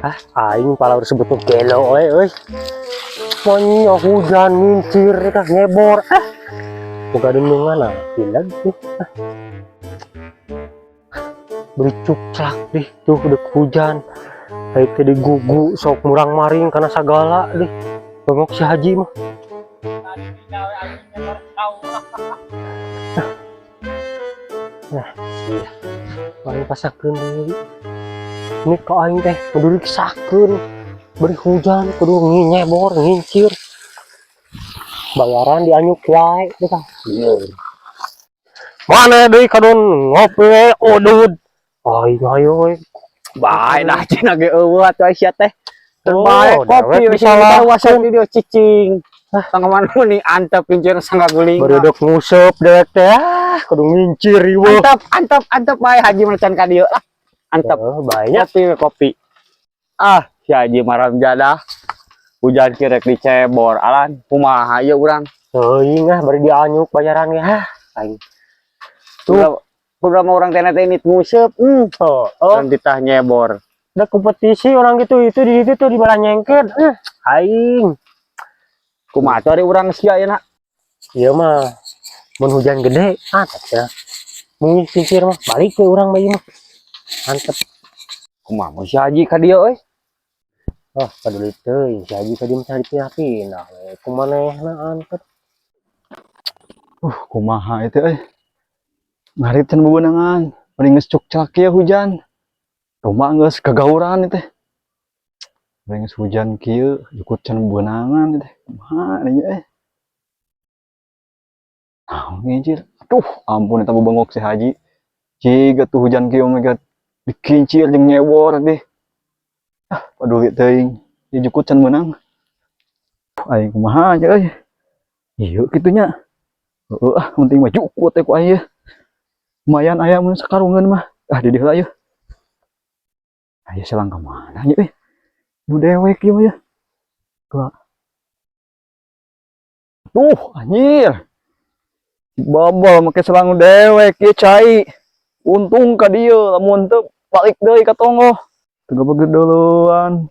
Ah, aing pala disebut gelo we euy. Monyok hujan ngincir tah nyebor ah. Boga denungan ah, pileg nih. Ah. Beri cukclak deh tuh udah hujan. Aing teh digugu sok murang maring kana sagala deh. Bengok si Haji mah. Nah, sia. Aing pasakeun deui. Ini ka aing teh kudu dikisahkeun. Beri hujan kudu nyebor ngincir. Bayaran dianyuk wae teh tah. Mana deui kadon ngopi we udud. Aing ayo we. Bae dah cenah ge eueuh atuh sia teh. Oh, Terbaik kopi dewek we disalahkeun. Wasak di dieu cicing. Tangga mana nih antep kincir sangga guling. Baru nguseup dewek teh ah kudu ngincir riweuh. Antep antep antep bae Haji mah can ka dieu lah. Antep. Oh, banyak. Kopi we kopi. Ah, si Haji maram jadah. Hujan kirek dicebor alan kumaha ieu urang. Teuing ah bari dianyuk bayaran ge ah. Aing. Tuh, udah mau orang teh teh nit nguseup, Oh, oh. Orang ditah nyebor. Ada kompetisi orang gitu itu di situ tuh di malah nyengket. Eh, aing. Kumaha tuh ari urang sia ya nak? Iya mah mun hujan gede, mantap ya. Mun kincir mah balik ke urang bayi mah. Mantep. Kumaha mun si Haji ka dieu euy? Oh, paduli teuing si Haji tadi mah dipindah-pindah we. Kumanehna antep. Kumaha itu euy. Ngarit can bebenangan. Paling geus cukclak kieu hujan. Rumah geus kagauran itu. Paling geus hujan kieu jukut can bebenangan itu. Kumaha nih euy. Ah, ngincir. Aduh, ampun eta bebengok si Haji. Jiga tuh hujan kieu mah dikincir jeung nyebor deh. Ah, paduli teuing. Di jukut can meunang. Aing kumaha aja euy. Ieu kitu nya. Heeh ah, penting mah jukut teh ku aing ye. Lumayan aya mun sakarungeun mah. Ah, di dieu heula yeuh. Aya selang ka mana nya euy? Nu dewek ieu mah ya. Tuh. Tuh, anjir. Babal make selang dewek ieu cai. Untung ka dieu lamun teu balik deui ka tonggoh. Teu duluan.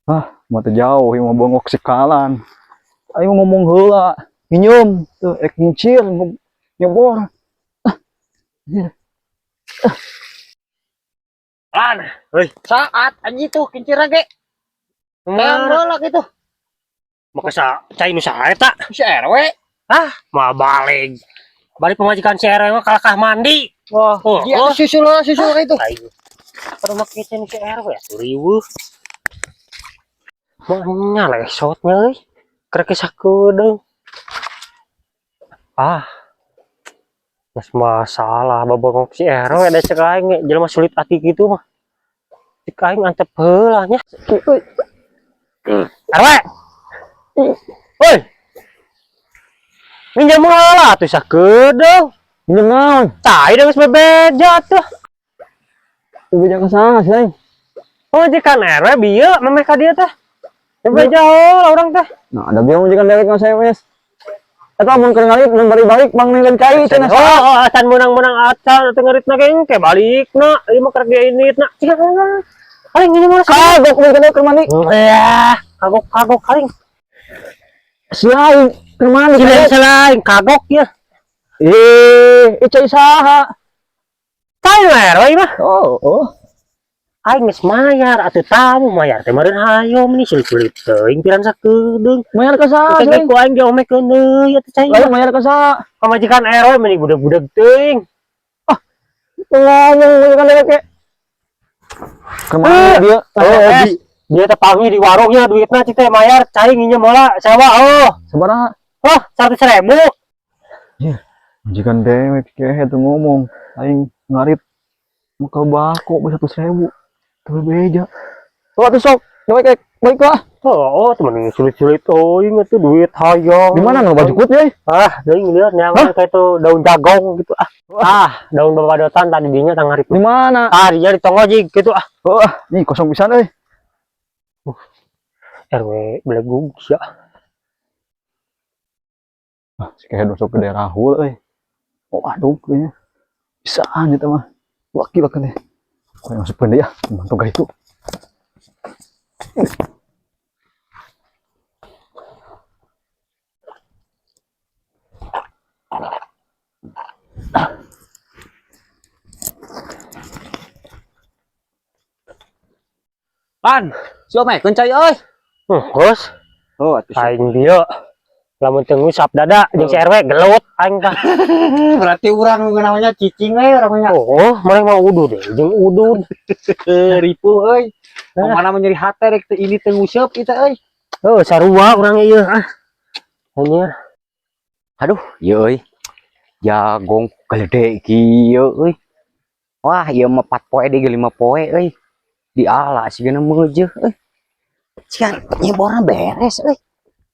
Ah, mah teu jauh ieu mah bongok sikalan. Aing ngomong heula, nginyeum tuh rek ngincir nyebor. Ah, anjir. Lan, heuy, Saat anjing tuh kincir ge. Mana? Heula gitu. Maka sa cai nu saha eta? Si RW. Ah, mah balik. Balik pemajikan si RW mah kalakah mandi. Wah, Oh, dia oh. susul susul itu. Aing. Pada make cai nu si RW atuh riweuh. Mah lesotnya euy. Kerek sakedeung. Ah. Geus masalah babongok si RW da cek aing ge jelema sulit ati kitu mah. Cek aing antep heula nya. RW. Woi. Minjem heula atuh sakedeung. Minjem naon? Tai da geus bebeja atuh. Bebeja ka saha sih aing? Pamajikan RW bieu memeh ka dieu teh. Bebeja heula urang teh. Nah, ada bieu majikan dewek mah saya wes. Eta mun keur ngarit mun balik-balik bang ninggalin cai cenah. Oh, acan meunang-meunang acan atuh ngaritna ge engke balikna. Ieu mah kerek dia initna. Cik aing ini mah Kagok mun kana keur mandi. Ya, kagok-kagok aing. Si aing keur mandi. Selain selain kagok ya. Eh, ieu cai saha? Cai mah RW mah. Oh, oh. Aing geus mayar atuh tamu mayar teh meureun hayo meni sulit-sulit teuing piran sakedeung. Mayar ka saha? Teh ku aing diomekeun deui atuh cai. Lain mayar ka saha? Pamajikan RW meni budak-budak teuing. Ngomong majikan dewek ge. Keur mandi dia. Oh, dia teh panggil di warungnya duitna cik teh mayar cai nginjem heula sewa oh. Sabaraha? Oh, 100.000. Majikan dewek kehe tuh ngomong aing ngarit muka bako 100.000 tuh beja. Tuh atuh sok dewek rek balik lah. Oh, oh temen sulit-sulit oh inget tuh duit hayang. Di mana nu baju kut euy? Ah, deui ngeliat nyaman kayak itu daun jagong gitu ah. Ah, daun babadotan tadi dinya tang ngarit. Di mana? Ah, dinya di tonggo jig gitu ah. Oh, ah, nih kosong pisan euy. RW belegug sia. Ah, si kehe masuk ke daerah hul euy. Oh, aduh kayaknya. Bisaan eta mah. Wakil kan deh. Kau yang masuk deui ah, mantu itu. Pan, siapa mah cai euy. Geus. Oh, atuh. Aing dieu. Lamun teu ngusap dada jeung si RW gelut aing tah. Berarti urang nu namanya cicing we urang nya. Oh, maneh mah udud deh, jeung udud. Ripuh euy. Mana mah nyeri hate rek teu ini teu nguseup kita euy. Oh, sarua urang ieu ah. Anjir. Aduh, ieu euy. Jagong gede kieu euy. Wah, ieu mah 4 poe deui 5 poe euy. Diala sigana meujeuh euy. Cian nyeborna beres euy.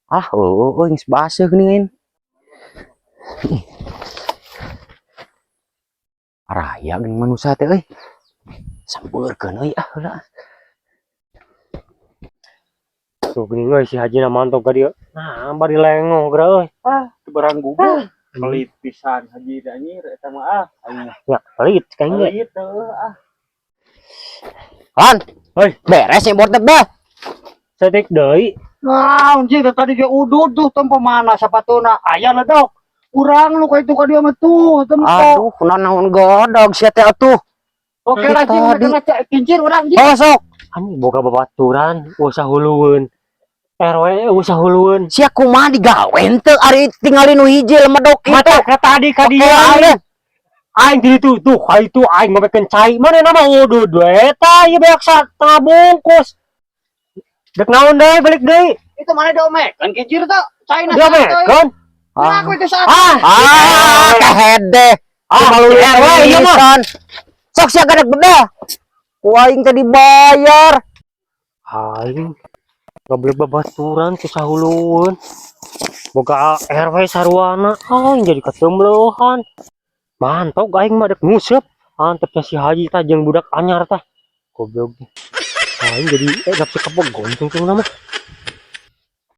Ah, eueuh euy geus baseuh geuningan. Raya geuning manusia teh euy. Sampeurkeun euy ah heula. Tuh geuning euy si Haji na mantog ka dieu. Nah, bari lengong geura euy. Ah, teu barang gugur. Pelit pisan Haji teh anjir eta mah ah. Aing mah Ya, pelit kayaknya. pelit heuh ah. Lan, Hoi. beres nyebor teh beh. Setik deui. Naon sih tadi ge udud tuh tempo mana sapatuna aya ledok. Urang nu ka itu ka dieu mah tuh tempo. Aduh, kunaon naon godog sia teh atuh. Oke lah cing Tadi. mereka kincir urang jing. Oh, sok. Anjing boga babaturan, usah hulueun. RW usah hulueun. Sia kumaha digawe henteu ari tingali nu hiji lemedok kitu. Mata ka tadi ka Oke, dieu aing. aing. Aing di ditu tuh, ka itu aing ngomekeun cai. Mana nama udud we eta ieu beak satengah bungkus. Dek naon deui balik deui. Itu mana diomek? Kan kincir tuh. China. Diomekeun. Ah. Aku itu saat. Ah, Ah, kehede. ah malu RW ieu mah. Sok sia gadeg bedeh. Ku aing teh dibayar. Aing ngabelek babaturan susah hulueun. Boga RW saruana aing jadi ketemleuhan. Mantap aing mah dek nguseup. Antepnya si Haji tah jeung budak anyar tah. Goblok. Aing jadi nafsu kepegon tungtung mah.